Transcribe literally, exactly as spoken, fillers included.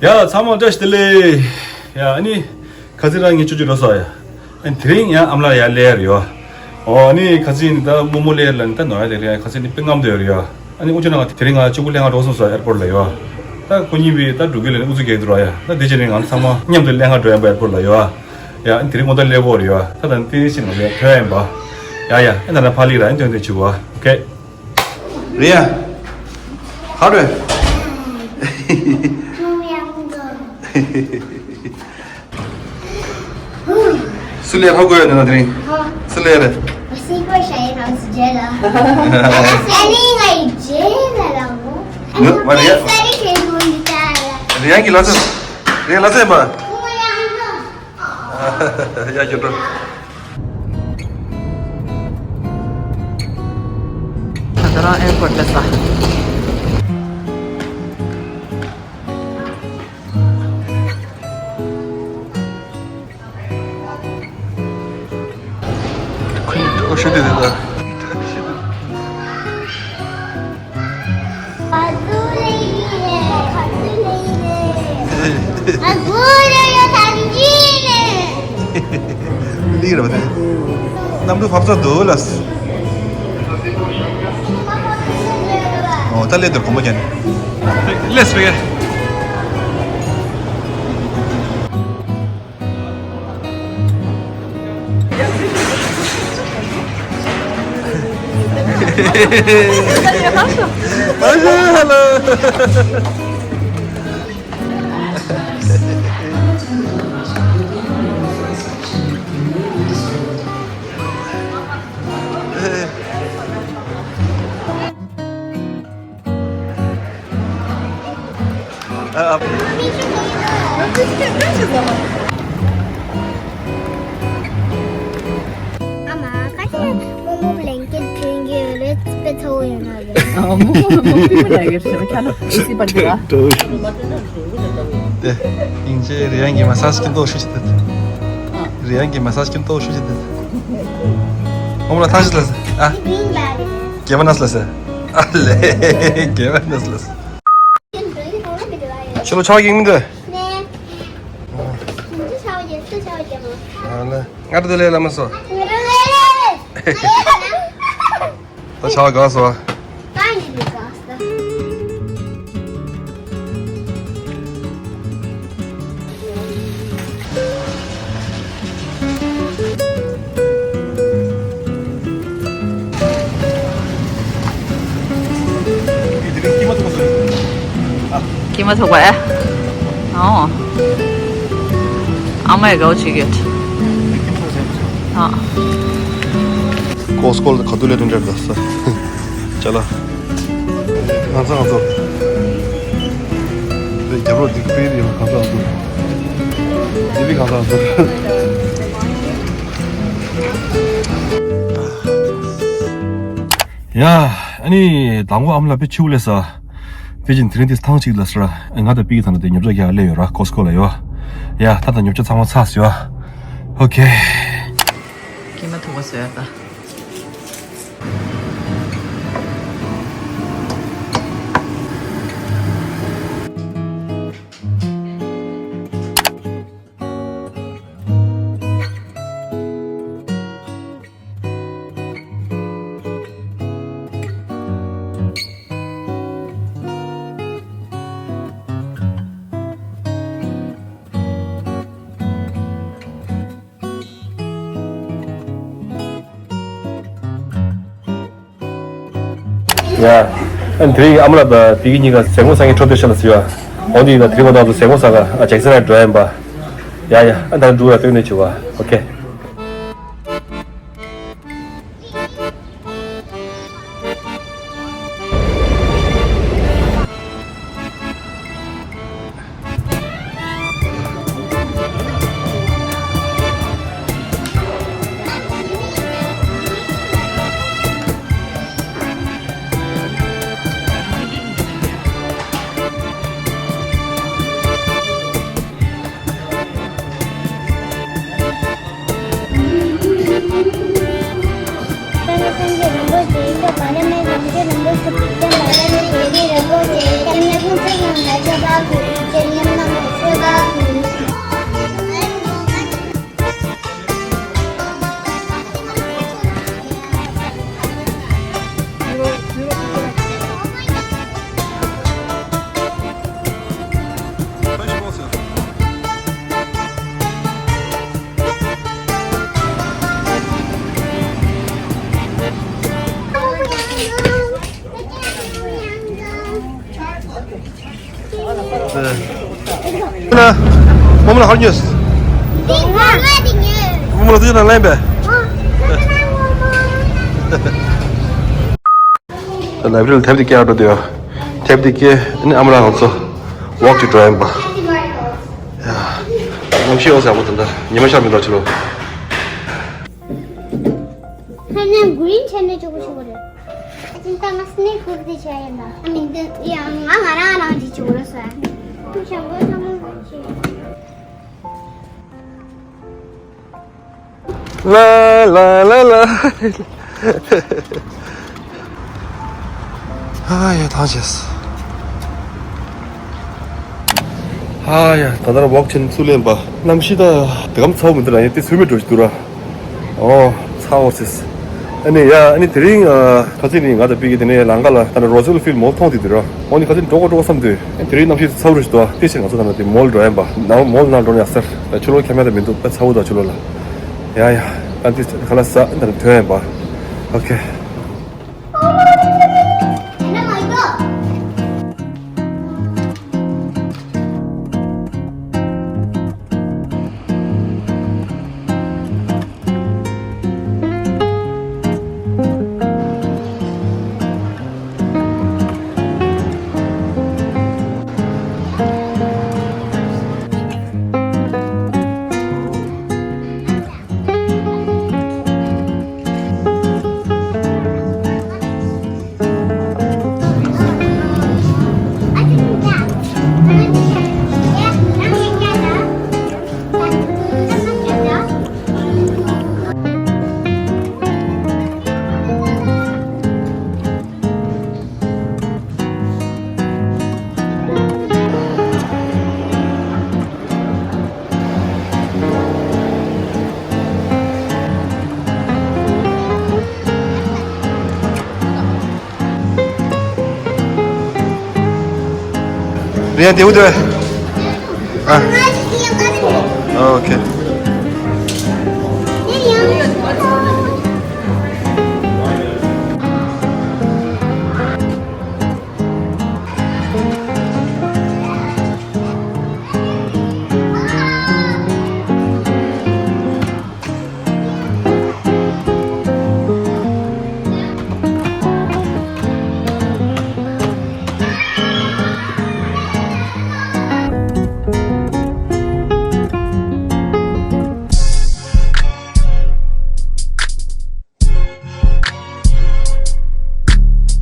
ཡ་ཚང་མ་བཀྲ་ཤིས་བདེ་ལེགས། ཡ་ཨ་ནི་ཁ་སང་རང་ངས་ཅོ་ཅོ་རོ་སོ་ཡ། ཨ་ནི་དེ་རིང་ཡང་ཨ་མ་ལགས་ཡར་སླེབས་ཡོད། ཨོ་ཨ་ནི་ཁ་སང་ནི་ད་རྨོ་མོ་སླེབས་ལ་ནི་ད་ནོར་ཡ་དེ་རིང་ཁ་སང་ནི་དཔེ་རྔམ་དོད་ཡོད་རེད་ཡ། ཨ་ནི་ཨུ་ཅག་ནང་དེ་རིང་ང་གཅིག་པུ་སླེབས་ང་འགྲོ་སོང་སོ་ཨེར་པོར་ལ་ཡོད། ད་ཁོ་གཉིས་པོས་ད་འགྲོ་གི་ལ་ནི་ཨུ་ཚུགས་རྒྱག་འདུག་ར་ཡ། ད་དེ་བྱས་ནས་ང་ཚང་མ་མཉམ་དུ་སླེབས་ང་འགྲོ་ཡ་པ་ཨེར་པོར་ལ་ཡོད། ཡ་ཨ་ནི་དེ་རིང་ངོ་ད་སླེབས་ཀྱི་ཡོད་རེད་ཡ། ད་ད་ནི་དེ་བྱས་ནས་ང་ཚོ་ཐོན་ཡ་ཡིན་པ། ཡ་ཡ་ཨ་ད་ན་ཕ་ལི་ར་ཨ་ནི་ཐོན་ཐོན་བྱུག་པ། ཨོ་ཁེ། རེད་ཡ། ག་རེ། སུ་ལས་ཧ་གོ་ཡ་འདི་ན་དེ་རིང་། སུ་ལས་རེད། སི་པར་ཤ་ཡི་རང་སུ་རྗེས་ལ། ཨ་ནི་ང་ཡི་རྗེས་ལ་རང་ངོ་། ཨ་ནི་ང་རེད། ཁོ་ཡི་ས་རི་ཁྱེད་ངོ་འདི་ལྟ་ལ། རེད་ཡ་གི་ལ་ས། རེད་ལ་ས་ཡིན་པ། ཁོ་ཡང་ནོ། ཡ་ཁྱོད་འགྲོ། ད་ལྟ་རང་ཨེར་པོར་ལ་ས། ཁོ་ཡི་འགྲོ་ཤེས་དེ་དེ་ད། ལིག་ར་བ་དེ། གནམ་གྲུ་བབས་ཚར་འདུག་ལ། ཨོ་ད་ལས་དེར་གོམ་པ་རྒྱག་ནས། ལས་སུ་ཡ། ཨ་མ་ཁ་ཤས་རྨོ་མོ་བླེང་སྐད་ཐོན་གྱི་ཡོད་རེད། དཔེ་ཚ་བོ་ཡོད་ན་རེད། ཨ་མོ་མོ་མོ་པི་མོ་ལ་ཡོད་རེད། ཁ་ལོ་ཨེ་སི་པར་འདུག་ཨ། དེ་ཡིན་ཅེ་རི་ཡན་གྱི་མ་སཱཇ་སྐྱིན་ཏོག་ཤུ་ཅི་དེ། རི་ཡན་གྱི་མ་སཱཇ་སྐྱིན་ཏོག་ཤུ་ཅི་དེ། ཨོ་མོ་ལ་ཐང་ཤི་ལ་སེ་ཨ། གེ་བ་ནས་ལ་སེ། ཨ་ལེ་གེ་བ་ནས་ལ་སེ། ཁྱོད་ལོ་ཆགས་ཀྱི་མི་འདུག་ནས། ཨ་ལེ། ང་ཏི་ལས་ལ་མ་སོ། ད་ཆགས་ག་སོ། སྐྱིད་མ་ཐུག་པ་ཨེ། ཨོ། ཨ་མའི་དགའ་བོ་བྱེད་ཀྱི་ཡོད། ཨ། ཀོ་སི་ཀོ་ལ་ག་དུས་ལས་དྲན་འདྲ་ད་ས། ཅ་ལག་ང་ཚོ་ང་ཚོ། རྒྱབ་རོགས་འདི་པི་རི་ཡང་གང་ཚང་འདུག་འདི་པི་གང་ཚང་འདུག་ཡ། ཨ་ནི་དང་པོ་ཨ་མ་ལགས་དཔེ་ཕྱི་པོ་སླེབས་ས། དེ་བཞིན་དེ་རིང་དེ་ཐང་གཅིག་ལ་སོ་ར། ང་དང་པི་གི་ཐང་ན་དེ་ཉོ་ཆ་རྒྱག་སླེབས་ཡོད་ར། ཀོ་སི་ཀོ་ལ་ཡོད། ཡ་ད་ད་ཉོ་ཆ་ཚང་མ་ཚར་སོང་ཡ། ཨོ་ཁེ། སྐྱེས་མ་ཐུག་པ་བཟོས་ཡ་ད། ཡ། ཨ་ནི་དེ་རིང་ཨ་མ་ལགས་དང་བི་ཀི་གཉིས་ཀ་ཟས་གོང་ཚ་གི་འཕྲོ་དེ་ཤ་ལ་ཟེར་བ། འོ་འདི་ཡིན་ན་དེ་རིང་ང་ཚོ་ཟས་གོང་ཚ་ག་ཨ་ཇེག་སན་ལ་འགྲོ་ཡ་ཡིན་པ། ཡ་ཡ་ཨ་ད་འགྲོ་ཡ་སྟོན་ནས་བྱུང་བ། ཨོ་ཁེ། ན། སྔོན་མ་ལ་ཧར་ཉོས། འདི་ངོ་མ་འདི་ཉོས། སྔོན་མ་ལ་དུས་ན་ལེན་པས། ཨ། ལའི་བྷ་རི་ལ་དེབ་དེ་སྐྱེལ་འགྲོ་དུས། དེབ་དེ་སྐྱེལ་ཨ་ནི་ཨ་མ་རང་ང་ཚོ་ཝོག་ཅིག་འགྲོ་ཡིན་པ། ཡ། གནམ་གཤིས་ཡོང་ས་ཡག་པོ་འདུག་ད་ཉི་མ་ཤར་མི་འདུག་ཕྱི་ལོགས། ཧ་ནང་གུ་རིན་ཆེན་ནས་ཆོག་གི་ཆོག་གི་རེད། ཨ་ཅིན་ད་ང་སི་ནེག་ཧུག་དེ་བྱས་ཡིན་ད། ཨ་མིན་དེ་ཡང་ང་ང་རང་རང་གིས་ཆོག་གི་རེད་ཟེར། ཁུ་ཞང་པོ་ཚང་མ་བྱས། ལ་ལ་ལ་ལ། ཨ་ཡ་ཐང་ཆད། ཨ་ཡ་ད་ལྟ་ར་ཝོག་ཆེན་ཚུར་ལེན་པ། གནམ་གཤིས་ད་དེ་གམ་ཚ་བོ་མི་འདུག་ར། ཡ་དེ་ཚུར་མི་འགྲོ་ཞིག་འདུག་ར། ཨོ་ཚ་བོ་ཟེར། ཨ་ནི་ཡ་ཨ་ནི་དེ་རིང་ཨ་ཁ་ཚིག་ནི་ང་དང་པི་ཀི་དེ་ནས་ལམ་ཁ་ལ་ད་ནི་རོ་ཛི་ཝེལ་ཕིལ་མོལ་མཐོང་དེ་འདུག་ར། ཨོ་ནི་ཁ་ཚིག་འགྲོ་གོ་འགྲོ་གོ་བསམ་དུས་ཨ་དེ་རིང་གནམ་གཤིས་ཚ་བོ་རུ་ཞིག་འདུག་ཨ་དེ་ཕྱིར་ང་ཚོ་ད་ནི་དེ་མོལ་འགྲོ་ཡིན་པ། ནང་མོལ་ནང་འགྲོ་ན་ཡག་ས་རེད། ད་ཕྱི་ལོགས་ཁྱམས་ཡག་ད་མི་འདུག་ད་ཚ་བོ་ད་ཕྱི་ལོགས་ལ། ཡ་ཡ། ཨ་འདི་ཁ་ལག་ཟ་ད་ནི་ཐོན་ཡིན་པ། ཨོ་ཁེ། རེད་དེའུ་དེ། ཨ། ཨོ་ཁེ།